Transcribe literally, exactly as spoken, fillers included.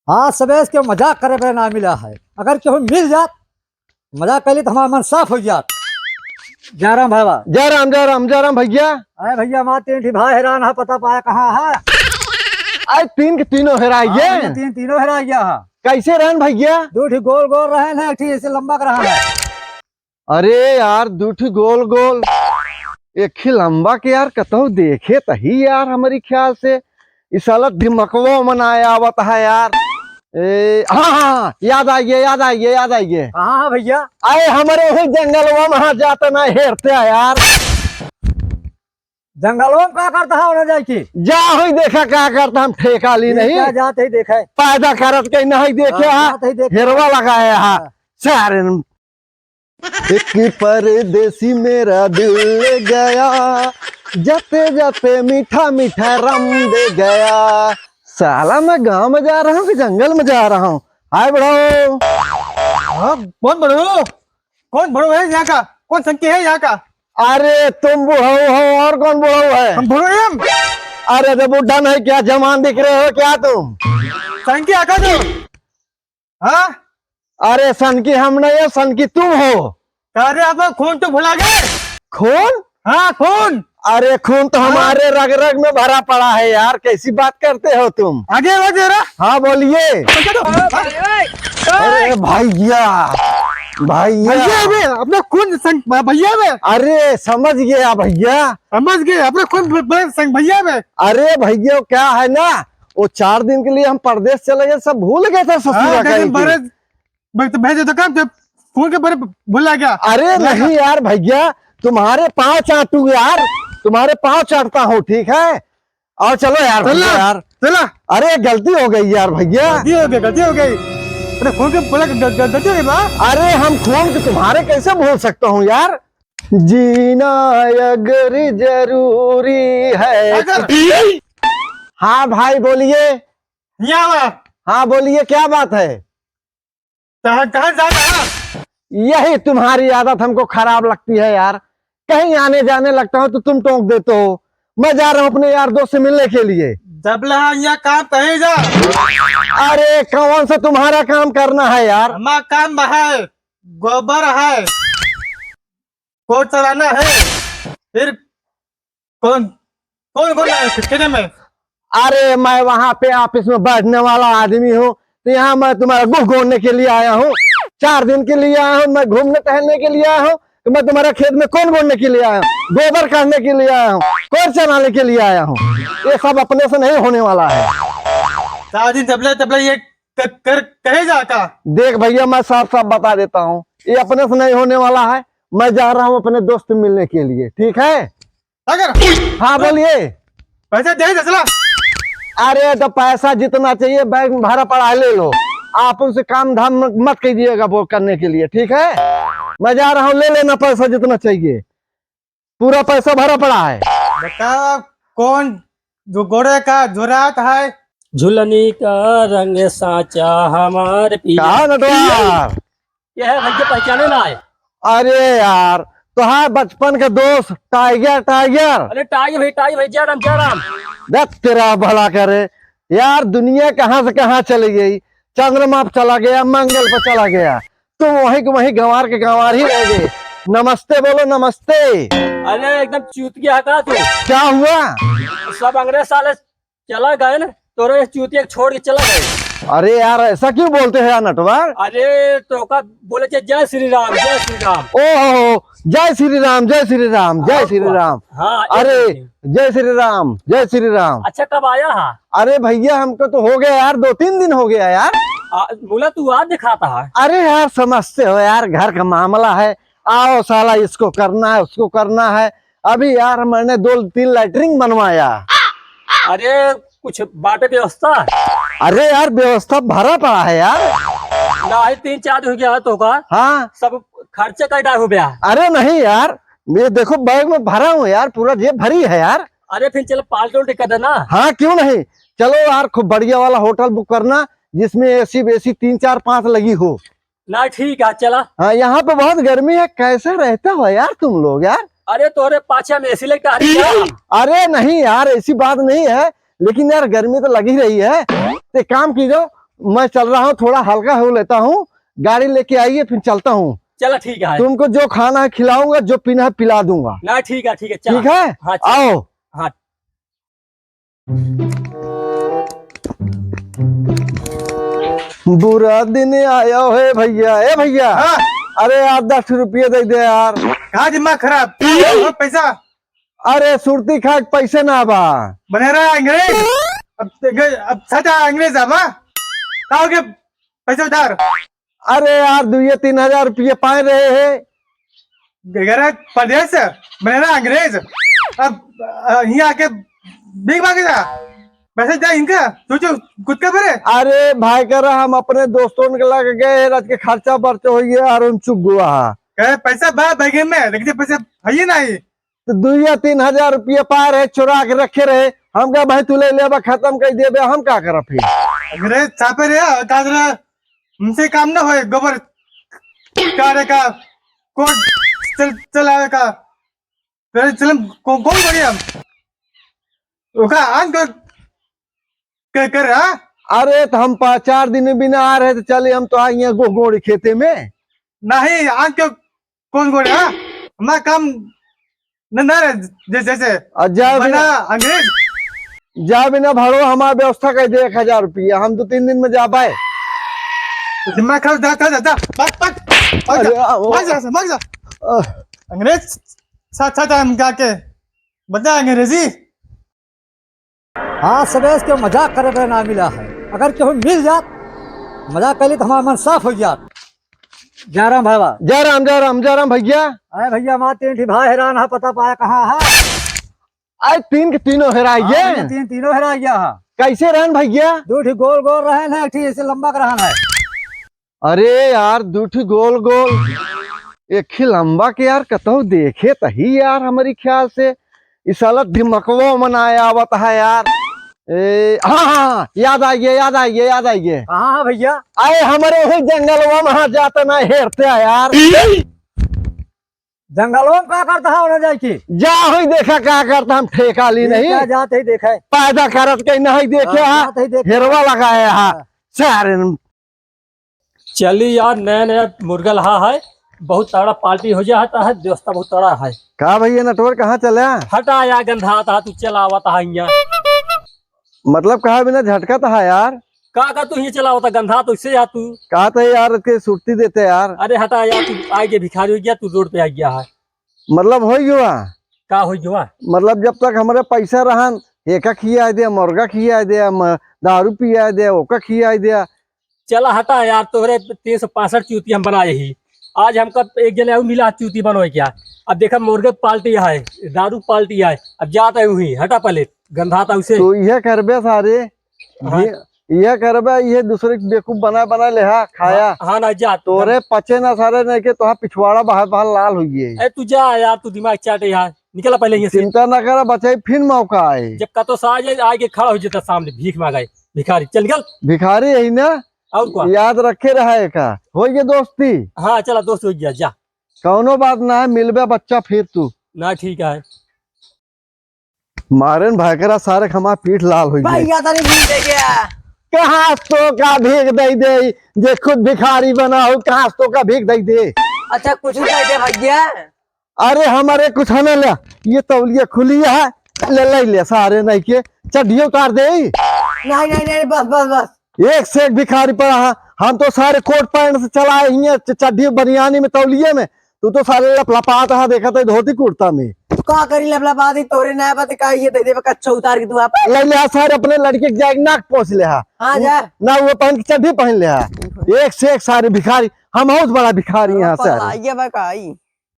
आज सबेस के मजाक करे पे ना मिला है, अगर केहू मिल जात, मजाक कर ली तो हमारा मन साफ हो जात। जय राम भाईवा। जय राम, जय राम, जय राम भैया। अरे भैया, हमार तीन ठी भाई हेरान है, पता पाया कहाँ है? अरे तीन के तीनों हेरा हाँ, गए? तीन, तीनों हेरा गया है। कैसे रहन भैया? दो ठी गोल गोल रहन है, एक ठी ऐसे लंबा के रहन है। अरे यार, दू ठी गोल गोल, एक ही लंबा के यार, कतहु देखे तही यार, हमरी ख्याल से। ई साला दिमकवा में ना आवत है यार। ए, हाँ, हाँ, हाँ, याद आ गया, याद आ गया, याद आ गया। कहाँ है भैया? अरे, हमरे ही जंगलवा में, हाँ, जाते ना हेरते हैं यार। जंगलवा में का करता है, उन्हें जाए की? जा हुई देखा का करता, हम ठेका ली ठीक नहीं। है, जाते ही देखा है। पैदा करत के नहीं देखे, हाँ, हाँ, जाते ही देखा। हेरवा लगाया, हाँ। हाँ। सारे एक परदेसी मेरा दिल ले गया, जाते जाते मीठा मीठा रम दे गया। साला मैं गांव में जा रहा हूँ कि जंगल में जा रहा हूँ? हाय बुढ़ऊ। हाँ, कौन बुढ़ऊ? कौन बुढ़ऊ है यहाँ का? कौन संकी है यहाँ का? अरे तुम बुढ़ऊ हो और कौन बुढ़ऊ है? हम बुढ़ऊ हैं हम। अरे तो बुढ़ा नहीं क्या, जवान दिख रहे हो क्या तुम? संकी आका जो। हाँ? अरे सनकी हम नहीं है, सनकी तुम हो। अरे आप खून तो भुला गए। खून? हाँ, खून। अरे खून तो हाँ। हमारे रग रग में भरा पड़ा है यार, कैसी बात करते हो तुम? आगे आवाज दे रहा। हाँ, बोलिए। बच्चा तो, हाँ? अरे भैया, भैया। भैया बे, अपना खून सं-, भैया बे। अरे समझ गया भैया। समझ गए, अपना खून ब-, ब-, संग भैया बे। अरे भैया, क्या है ना, वो चार दिन के लिए हम परदेस चले गए, सब भूल गए थे ससुरा हाँ, का लेकिन एक। बड़े, मैं तो भेजे तो काम थे, फोन के बड़े भुला गया। अरे भुला नहीं गया। यार भैया, तुम्हारे पाँव चाटू यार, तुम्हारे पाँव चाटता हूँ, ठीक है? और चलो यार चला, भैया यार। चला। अरे गलती हो गई यार भैया। गलती हो गई, गलती हो गई। अरे फोन के बोला ग-, ग-, गलती हो गई बा। अरे हम खून के तुम्हारे कैसे भूल सकता हूँ यार? जीना अगर जरूरी है अगर तो हाँ भाई बोलिए। यहाँ आवा। हाँ बोलिए, क्या बात है? कहाँ, कहाँ जाना है? यही तुम्हारी आदत हमको खराब लगती है यार, कहीं आने जाने लगता हूँ तो तुम टोक देते हो। मैं जा रहा हूँ अपने यार दोस्त से मिलने के लिए। जबला यहाँ काम कहीं जा। अरे कौन सा तुम्हारा काम करना है यार? हमारा काम है, गोबर है, कोट चलाना है, फिर कौन, कौन, कौन है किचन में? अरे, मैं वहाँ पे ऑफिस में बैठने वाला आदमी हूँ, तो यहाँ मैं तुम्हारा गुह गोड़ने के लिए आया हूँ, चार दिन के लिए आया हूँ, मैं घूमने टहलने के लिए आया हूँ, तो मैं तुम्हारा खेत में कौन गोड़ने के लिए आया हूँ, गोबर काढ़ने के लिए आया हूँ, कोर चराने के लिए आया हूँ। ये सब अपने से नहीं होने वाला है। चार दिन तबले, तबले ये क-, कर, कहे जाता। देख भैया, मैं साफ साफ बता देता हूँ, ये अपने से नहीं होने वाला है। मैं जा रहा हूँ अपने दोस्त मिलने के लिए, ठीक है? अगर हाँ, बोलिए। पैसा दे दसला। अरे, तो पैसा जितना चाहिए बैंक में भरा पड़ा है, ले लो। आप उनसे काम धाम मत कीजिएगा वो करने के लिए, ठीक है? मैं जा रहा हूँ, ले लेना पैसा जितना चाहिए, पूरा पैसा भरा पड़ा है। बता, कौन जो गोड़े का जुरात है? झुलनी का रंग साचा हमार पीला। कहाँ नटवार? ये है भैया, पहचाने ना है। अरे यार, तोहार बचपन के दोस्त टाइगर, टाइगर। अरे टाइगर भाई, टाइगर भाई, जय राम, जय राम। देख तेरा भला करे यार, दुनिया कहाँ से कहाँ चली गई, चंद्रमा पे चला गया, मंगल पे चला गया, तुम वहीं के वहीं गंवार के गंवार ही रह गए। नमस्ते बोलो, नमस्ते। अरे एकदम चूतिया है का तू? क्या हुआ? सब अंग्रेज साले चला गए ना, तोरे चूतिया छोड़ के चला गए। अरे यार, ऐसा क्यों बोलते हैं यार नटवर? अरे तो का बोले थे, "जय श्री राम, जय श्री राम।" ओहो, जय श्री राम, जय श्री राम, जय हाँ, श्री राम। हाँ, एक अरे, मिनट। जय श्री राम, जय श्री राम। अच्छा, कब आया है? अरे भैया, हमको तो हो गया यार, दो तीन दिन हो गया यार। आ, बोला तू आज दिखाता है। अरे यार, समझते हो यार, घर का मामला है, आओ साला, इसको करना है, उसको करना है। अभी यार मैंने दो तीन लैट्रिन बनवाया। अरे कुछ बाटे व्यवस्था? अरे यार व्यवस्था भरा पड़ा है यार। नहीं, तीन चार दिन हो गया है तो का? हाँ। सब खर्चे का डाल हो गया। अरे नहीं यार, ये देखो बैग में भरा हूँ यार, पूरा जेब भरी है यार। अरे फिर चलो पार्टी उल्टी कर देना। हाँ क्यों नहीं, चलो यार खूब बढ़िया वाला होटल बुक करना जिसमें एसी बेसी तीन चार पांच लगी हो। ना ठीक है, चला। हाँ, यहाँ पे बहुत गर्मी है, कैसे रहते हो यार तुम लोग यार? अरे तोरे पाछे में एसी लेके आ रही है। अरे नहीं यार, ऐसी बात नहीं है, लेकिन यार गर्मी तो लगी रही है। तो एक काम कीजिए, मैं चल रहा हूँ, थोड़ा हल्का हो लेता हूँ, गाड़ी लेके आइए, फिर चलता हूँ। चला, ठीक है। तुमको जो खाना है खिलाऊंगा, जो पीना है पिला दूंगा। ना, ठीक है, ठीक है, चला। ठीक है? हाँ, चला। आओ। हाँ। बुरा दिन आया है भैया। ए भैया, हाँ। अरे यार, दस रुपये दे दे यार। का दिमाग खराब? हाँ, पैसा। अरे, सुरती खाए के पैसे ना बा। बने रहा अंग्रेज। अब, अब सदा अंग्रेज आबा। का हो गया? पैसा उधार। अरे यार, दुइये तीन हजार रुपये पाए रहे हैं। गरज परदेस, बने रहा अंग्रेज। अब, अ, यहाँ आके भीख मांगे जा। पैसे जा इनका, सोचो, खुद का भरे। अरे भाई, करा हम अपने दोस्तों के लगे गए हैं, रात के खर्चा बर्चा होइए, और हम चुक गया है। कहे, पैसा बा बैगे में, लेकिन पैसा है ही नहीं। तो दुइया तीन हजार रुपया पाए रहे, चुरा के रखे रहे। हम कहा, "भाई, तू ले लेबा, खत्म कर देबे, हम का करब फिर?" अरे, छापे रे, का रे, हमसे काम ना होए, गोबर काढ़े का, कोट चल, चलावे का। तेरे चलन को-, कौन बढ़िया? ओका आन कर, कर, कर, हाँ? अरे, तो हम पाँच चार दिन में भी ना आ रहे, तो चले हम तो आ यहाँ गो-, गोड़ खेते में। नहीं, आन कर कौन गोड़, हाँ? हमारा काम न, न रहे, जैसे, जैसे। आ, जा बना बिना, अंग्रेज। जा बिना भाड़ो हमार व्यवस्था कर दे एक हजार रुपया, हम दो तीन दिन में जा पाए। तो दिमाग खराब, जा, जा, जा, जा, भाग, भाग, भाग जा, अरे, आ, ओ। भाग जा, भाग जा। आ। अंग्रेज साथ, साथ हम जाके बता अंग्रेजी। आज सुबह से केहू मजाक करे के ना मिला है। अगर केहू मिल जात, मजाक कर ली तो हमारा मन साफ हो जात। जय राम भाईवा। जय राम, जय राम, जय राम भैया। अरे भैया, हमारे तीन ठी भाई हैरान है, पता पाया कहाँ है? अरे तीन के तीनों हेराइ हाँ, गए? तीन, तीनों हेराइ गया है। कैसे रहन भैया? दो ठी गोल गोल रहन है, एक ठी ऐसे लंबा के रहन है। अरे यार, दू ठी गोल गोल, एक ही लंबा के यार, कतहु देखे तही यार, हमरी ख्याल से। ई साला दिमकवा मनाए आवत है यार। ए, हाँ, हाँ, हाँ, याद आ गया, याद आ गया, याद आ गया। कहाँ है भैया? अरे, हमरे वही जंगलवा में, हाँ, जाते ना हेरते हैं यार। जंगलवा में का करता है, उन्हें जाए के? जा, होई देखा का करता, हम ठेका ली ठीक नहीं। है, जाते ही देखा है। पैदा करत के नहीं देखे, हाँ, हाँ, जाते ही देखा। हेरवा लगाया, हाँ। हाँ। सारे चली यार, नया नया मुर्गा लहा है, बहुत तगड़ा पार्टी हो जाता है, दोस्ता बहुत तगड़ा है। का भैया नटवर कहाँ चला? हटा यार, गंधा आता है, तू चला आवता है यहाँ। मतलब कहा बिना झटका तो है यार। का, का तू यहाँ चला आवता, गंधा तो इससे यार तू। कहा तो यार के सुरती देते यार। अरे हटा यार, तू आए के भिखारी हो गया, तू रोड पे आ गया है। मतलब होइ गवा? का होइ गवा? मतलब जब तक हमरे पैसा रहन, एका खियाए दे, मुर्गा खियाए दे, म-, दारू पियाए दे, ओका खियाए दे। चला हटा यार, तोहरे तीन सौ पैंसठ चूती हम बनाए ही। आज हमका एक जने और मिला चूती बनोए क्या? अब देखा मुर्गे पार्टी है, दारू पार्टी है, अब जात है वही, हटा पहले, गंधाता उसे। तो यह करबे सारे, हाँ। ये यह करबे, ये दूसरे के बेवकूफ बना, बना लेहा, खाया। हाँ, हाँ, ना जा। तोरे पचे ना सारे, नहीं के तोहा पिछवाड़ा बाहर, बाहर लाल होइए। ए, तू जा यार, तू दिमाग चाटे यार, निकला पहले यहाँ से। चिंता ना करा, बचाई, फिर मौका आए। जब कतो सा आ जाए, आगे खड़ा हो जाता सामने, भीख मांगाए, भिखारी, चल निकल। भिखारी यही ना? और क्या? याद रखे रहा है का? हो गया दोस्ती? हाँ, चला दोस्त हो गया, जा। कौनो बात ना है, मिलबे बच्चा फिर तू। ना, ठीक है। मारेन भाई करा सारे खमा पीठ लाल होई गए। भैया तनी भीख दे गया। कहाँ से तो का भीख दे दे, जे खुद भिखारी बना हो, कहाँ से तो का भीख दे दे। अच्छा, कुछ दे दे भैया। अरे हमारे कुछ है ना ले, ये तौलिया खुली है, ले, ले, ले सारे नहीं के, चड्ढी उतार दे। नहीं, नहीं, नहीं, बस, बस, बस। एक से एक भिखारी पड़ा है, हम तो सारे कोट पैंट से चलाए ही हैं, च-, चड्ढी बनियानी में तौलिए में, तू तो साले लपलपात है, देखत है धोती कुर्ता में। का करी लपलपात ही, तोरे नया बात का ये दे देबे, कच्छा उतार के तू आप। ले ले सारे अपने लड़के के जाए नाक पोंछ ले हा। हाँ, जा। ना वो पहन के चड्ढी पहन ले हा। एक से एक सारे भिखारी, हम बहुत बड़ा भिखारी यहाँ से आ रहे। ये बा का आई?